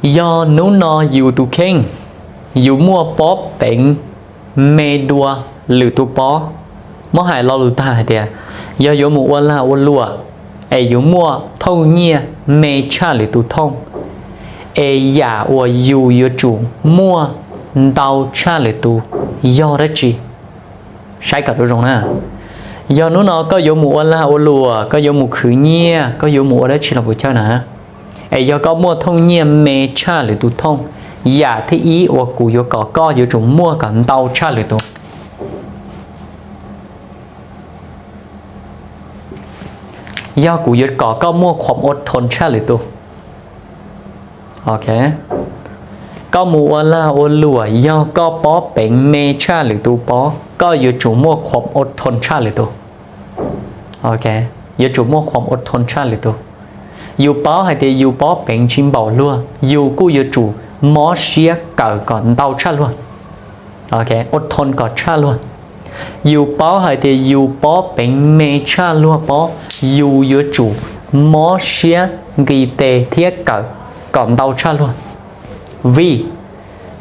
Yog hnub no yus tus kheej, yus muaj pob peev me dua lwm tus pob, muab hais lo lus tag hais tias, yog yuav mus ua lag ua luam, es yuav muaj thooj nyiaj me tshaj lwm tus thooj, es yam uas yus yuav tsum muaj ntau tshaj lwm tus yog dab tsi? Saib kom zoo na. Yog hnub no koj yuav mus ua lag ua luam, koj yuav mus khwv nyiaj, koj yuav mus ua dab tsi los puas chawj na, es yog koj muaj thooj nyiaj me tshaj lwm tus thooj, yam thib ib uas kuv yuav kom koj yuav tsum muaj kom ntau tshaj lwm tus, yog kuv yuav kom koj muaj khuam ua thon tshaj lwm tus. Koj mus ua lag ua luam, yog koj pob peev me tshaj lwm tus pob, koj yuav tsum muaj khuam ua thon tshaj lwm tus. Yuav tsum muaj khuam ua thon tshaj lwm tus. Yus paub hais tias yus pob peev tsis npaum luag, yus kuj yuav tsum mob siab kawm kom ntau tshaj luag, ua thon kom tshaj luag. Yus paub hais tias yus pob peev me tshaj luag pob, yus yuav tsum mob siab nqis tes thiab kawm kom ntau tshaj luag. Vim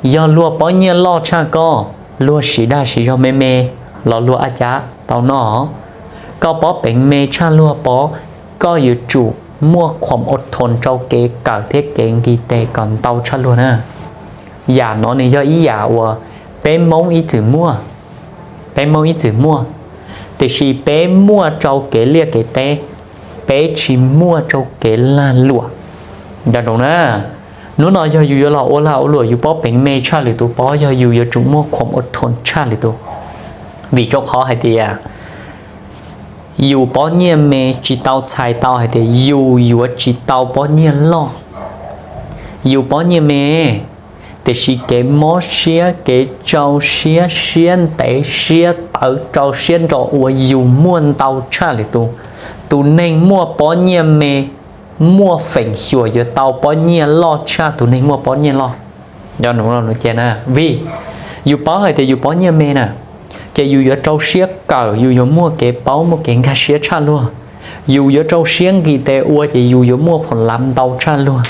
yog luag pob nyiaj loj tshaj koj, luag siv dag siv zog me me los luag a cav tau noj. Koj pob peev me tshaj luag pob, koj yuav tsum muaj khuam ua thon rau kev kawm thiab kev nqis tes kom ntau tshaj luag na. Yam no nws yog ib yam uas peb Hmoob ib txwm muaj, peb Hmoob ib txwm muaj, tiam sis peb muaj rau kev liaj kev teb, peb tsis muaj rau kev lag luam. Nco ntsoov na, hnub no yog yus yuav los ua lag ua luam, yus pob peev me tshaj lwm tus pob, yog yus yuav tsum muaj khuam ua thon tshaj lwm tus. Vim rau qhov hais tias yus pob nyiaj me tsis tau txhais tau hais tias yus yuav tsis tau pob nyiaj loj. Yus pob nyiaj me, tiam sis kev mob siab, kev rau siab, siab ntev, siab tawv, rau siab nro ua yus muaj ntau tshaj lwm tus. Tus neeg muaj pob nyiaj me muaj feem xyuam yuav tau pob nyiaj loj tshaj tus neeg muaj pob nyiaj loj. Vim yus paub hais tias yus pob nyiaj me na, ces yus yuav rau siab kawm, yus yuav muaj kev paub, muaj kev nkag siab tshaj luag. Yus yuav rau siab nqis tes ua ces yus yuav muaj phom lav ntau tshaj luag.